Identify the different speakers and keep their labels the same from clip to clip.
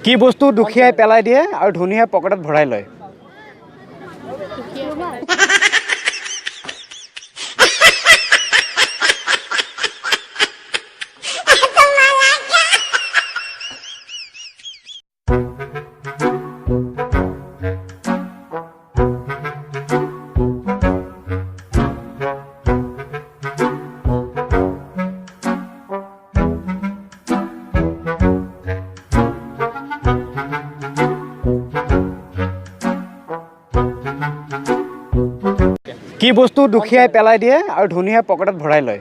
Speaker 1: কি বস্তু দুখীয়াই পেলাই দিয়ে আৰু ধনীয়ে পকেটত ভৰাই লয়? কি বস্তু দুখীয়াই পেলাই দিয়ে আৰু ধনীয়ে পকেটত ভৰাই লয়?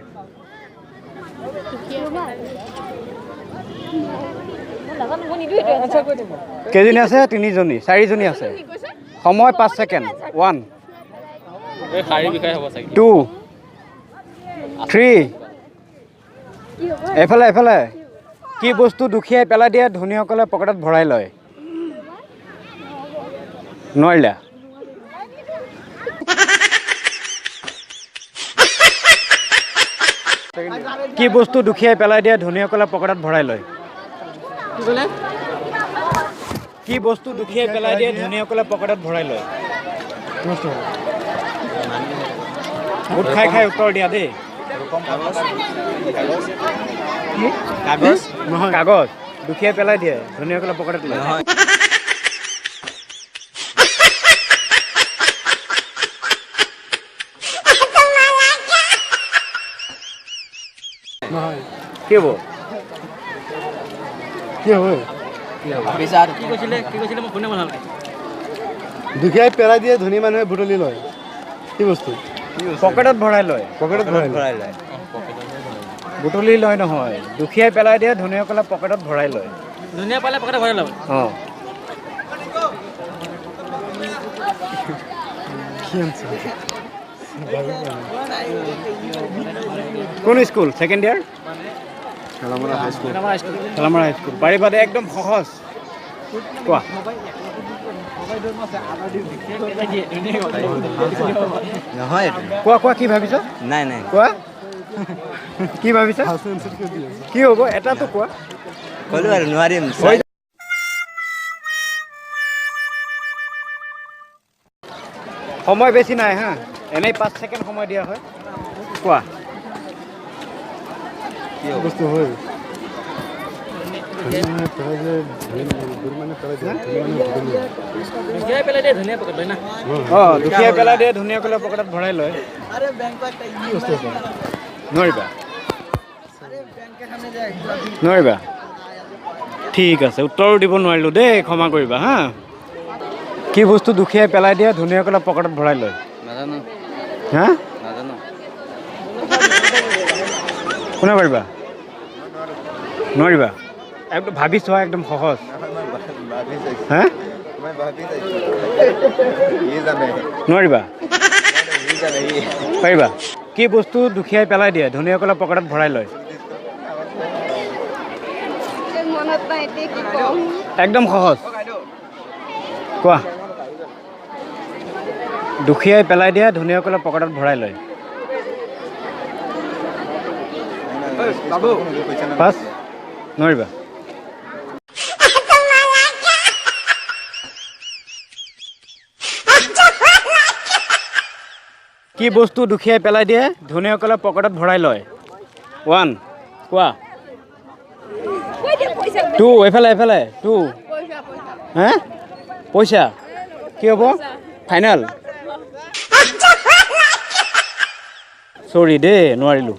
Speaker 1: কেইজনী আছে? তিনিজনী, চাৰিজনী আছে। সময় 5 ছেকেণ্ড। 1 2 3। এইফালে এইফালে। কি বস্তু দুখীয়াই পেলাই দিয়ে ধনীসকলে পকেটত ভৰাই লয়? নোৱাৰিলা? কি বস্তু দুখীয়াই পেলাই দিয়ে ধনীসকলে পকেটত ভৰাই লয়? কি বস্তু দুখীয়াই পেলাই দিয়ে ধনীসকলে পকেটত ভৰাই লয়? গোট খাই খাই উত্তৰ দিয়া দেই। কাগজ? কাগজ দুখীয়াই পেলাই দিয়ে ধনীসকলে পকেটত লয়। কি হ'ব?
Speaker 2: কি হ'ব? দুখীয়াই পেলাই দিয়ে ধনী মানুহে বুটলি লয়। কি বস্তু?
Speaker 1: পকেটত ভৰাই লয়।
Speaker 2: পকেটত ভৰাই লয়।
Speaker 1: বুটলি লয় নহয়, দুখীয়াই পেলাই দিয়ে ধনীসকলে পকেটত ভৰাই লয়।
Speaker 3: ধনীয়ে পালে পকেটত ভৰাই লয়।
Speaker 1: অঁ, কোন school? Second year?
Speaker 2: Khelamara high school.
Speaker 1: Khelamara high school. পাৰিবা দে, একদম সহজ। কোৱা।
Speaker 4: নহয়।
Speaker 1: কোৱা কোৱা, কি ভাবিছা?
Speaker 4: নাই নাই,
Speaker 1: কোৱা কি ভাবিছা? কি হ'ব এটাতো কোৱা।
Speaker 4: ক'লো আৰু নোৱাৰিম।
Speaker 1: সময় বেছি নাই হা, এনেই 5 ছেকেণ্ড সময় দিয়া হয়। কোৱা।
Speaker 2: কি বস্তু হয়?
Speaker 1: অঁ, দুখীয়াই পেলাই দিয়ে ধনীসকলে পকেটত ভৰাই লয়। নোৱাৰিবা? নোৱাৰিবা? ঠিক আছে, উত্তৰো দিব নোৱাৰিলোঁ দেই, ক্ষমা কৰিবা হা। কি বস্তু দুখীয়াই পেলাই দিয়ে ধনীসকলে পকেটত ভৰাই লয়? হা, কোনে পাৰিবা? নোৱাৰিবা? একদম ভাবি চোৱা, একদম সহজ। হা, নোৱাৰিবা? পাৰিবা? কি বস্তু দুখীয়াই পেলাই দিয়ে ধনীসকলে পকেটত ভৰাই লয়? একদম সহজ। কোৱা। দুখীয়াই পেলাই দিয়ে ধনীসকলে পকেটত ভৰাই লয়। পাঁচ। নোৱাৰিবা? কি বস্তু দুখীয়াই পেলাই দিয়ে ধনীসকলে পকেটত ভৰাই লয়? 1 কোৱা। 2 এইফালে এইফালে। 2 হে, পইচা। কি হ'ব? ফাইনেল? চৰি দেই, নোৱাৰিলোঁ।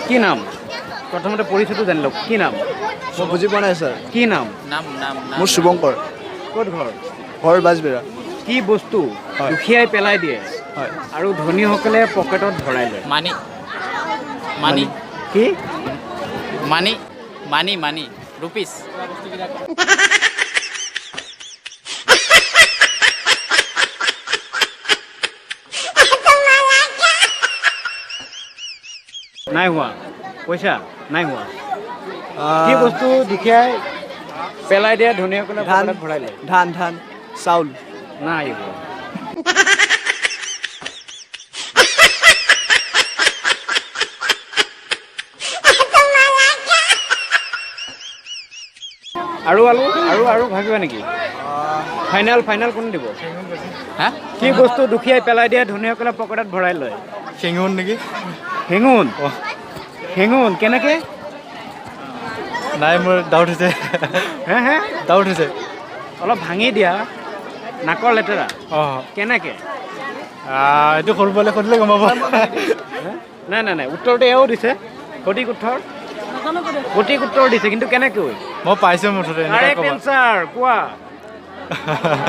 Speaker 1: কি নাম? প্ৰথমতে পৰিচয়টো জানি লওক। কি নাম?
Speaker 2: মই বুজি পোৱা নাই ছাৰ।
Speaker 1: কি নাম?
Speaker 2: মোৰ শুভংকৰ।
Speaker 1: ক'ত ঘৰ?
Speaker 2: ঘৰ বাজবেৰা।
Speaker 1: কি বস্তু দুখীয়াই পেলাই দিয়ে আৰু ধনীসকলে পকেটত ভৰাই লয়?
Speaker 3: মানি। মানি।
Speaker 1: কি?
Speaker 3: মানি মানি মানি ৰুপিজ।
Speaker 1: নাই হোৱা। পইচা নাই হোৱা। কি বস্তু দুখীয়াই পেলাই দিয়ে ধনীসকলে পকেটত ভৰাই লয়?
Speaker 2: ধান। ধান, চাউল।
Speaker 1: নাই হোৱা। আৰু আৰু আৰু আৰু ভাবিবা নেকি? ফাইনেল, ফাইনেল কোনে দিব?
Speaker 3: হা।
Speaker 1: কি বস্তু দুখীয়াই পেলাই দিয়ে, ধনীসকলে পকেটত ভৰাই লয়?
Speaker 2: শিঙুন নেকি?
Speaker 1: হেঙুন? হেঙুন কেনেকে?
Speaker 2: নাই, মোৰ ডাউট হৈছে।
Speaker 1: হে হে?
Speaker 2: ডাউট হৈছে।
Speaker 1: অলপ ভাঙি দিয়া। নাকৰ লেতেৰা।
Speaker 2: অঁ।
Speaker 1: কেনেকে?
Speaker 2: এইটো সৰু পোৱালি সুধিলে গম পাব।
Speaker 1: নাই নাই নাই, উত্তৰটো এও দিছে। সঠিক উত্তৰ, সঠিক উত্তৰ দিছে, কিন্তু কেনেকৈ?
Speaker 2: মই পাইছোঁ মুঠতে এনেকুৱা।
Speaker 1: কাৰেক্ট
Speaker 2: ক'বা।
Speaker 1: এনচাৰ কোৱা,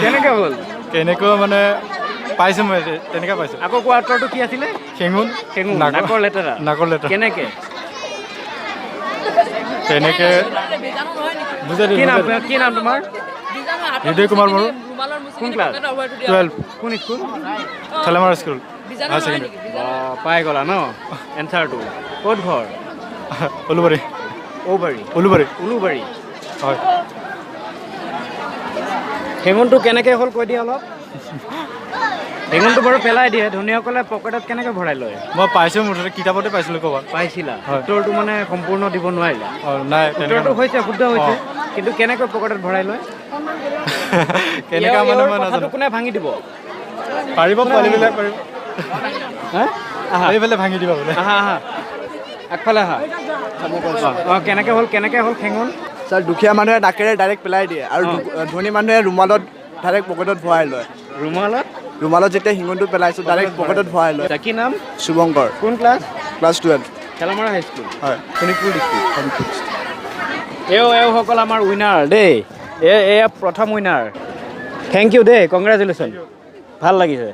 Speaker 1: কেনেকে হ'ল?
Speaker 2: কেনেকৈ মানে পাইছোঁ মই, তেনেকৈ পাইছোঁ।
Speaker 1: আকৌ কোৱা, উত্তৰটো কি আছিলে?
Speaker 2: শিঙুন।
Speaker 1: হেঙুন, নাকৰ লেতেৰা।
Speaker 2: নাকৰ লেতেৰা।
Speaker 1: কেনেকে?
Speaker 2: তেনেকে বুজাই
Speaker 1: কি
Speaker 2: দিম।
Speaker 1: নাম? কি নাম তোমাৰ?
Speaker 2: হৃদয় কুমাৰ বড়ো।
Speaker 1: কোন ক্লাছ?
Speaker 2: 12।
Speaker 1: কোন school?
Speaker 2: Thelamara school, higher secondary.
Speaker 1: অঁ, পাই গ'লা ন এনচাৰটো? ক'ত ঘৰ?
Speaker 2: উলুবাৰী।
Speaker 1: ঔবাৰী?
Speaker 2: উলুবাৰী।
Speaker 1: উলুবাৰী।
Speaker 2: হয়।
Speaker 1: হেঙুনটো কেনেকে হ'ল কৈ দিয়া অলপ। হেঙুনটো বাৰু পেলাই দিয়ে, ধনীসকলে পকেটত কেনেকে ভৰাই লয়?
Speaker 2: মই পাইছোঁ মুঠতে, কিতাপতে পাইছিলোঁ ক'ৰবাত।
Speaker 1: পাইছিলা?
Speaker 2: হয়।
Speaker 1: উত্তৰটো মানে সম্পূৰ্ণ দিব নোৱাৰিলা?
Speaker 2: অঁ, নাই তেনেকুৱা।
Speaker 1: উত্তৰটো হৈছে, শুদ্ধ হৈছে, কিন্তু কেনেকৈ পকেটত ভৰাই লয়?
Speaker 2: কেনেকুৱা মানে
Speaker 1: ইয়াৰ
Speaker 2: মই
Speaker 1: কথাটো
Speaker 2: নাজানো।
Speaker 1: কোনে ভাঙি দিব?
Speaker 2: পাৰিব, পোৱালিবিলাক পাৰিব।
Speaker 1: হা, আহা।
Speaker 2: এইফালে ভাঙি দিবা বোলে।
Speaker 1: আহা আহা, আগফালে আহা। অঁ, কেনেকে হ'ল, কেনেকে হ'ল খেঙুন?
Speaker 5: ছাৰ, দুখীয়া মানুহে নাকেৰে ডাইৰেক্ট পেলাই দিয়ে আৰু ধনী মানুহে ৰুমালত ডাইৰেক্ট পকেটত ভৰাই লয়।
Speaker 1: ৰুমালত?
Speaker 5: ৰুমালত যেতিয়া শিঙুনটো পেলাইছোঁ, ডাইৰেক্ট পকেটত ভৰাই লয়।
Speaker 1: আচ্ছা, কি নাম?
Speaker 5: শুভংকৰ।
Speaker 1: কোন class?
Speaker 5: Class 12।
Speaker 1: Thelamara high school?
Speaker 5: হয়।
Speaker 1: শোণিতপুৰ ডিষ্ট্ৰিক্ট। এওঁসকল আমাৰ উইনাৰ দেই। এয়া প্ৰথম উইনাৰ। Thank U দেই, কংগ্ৰেচুলেশ্যন, ভাল লাগিছে।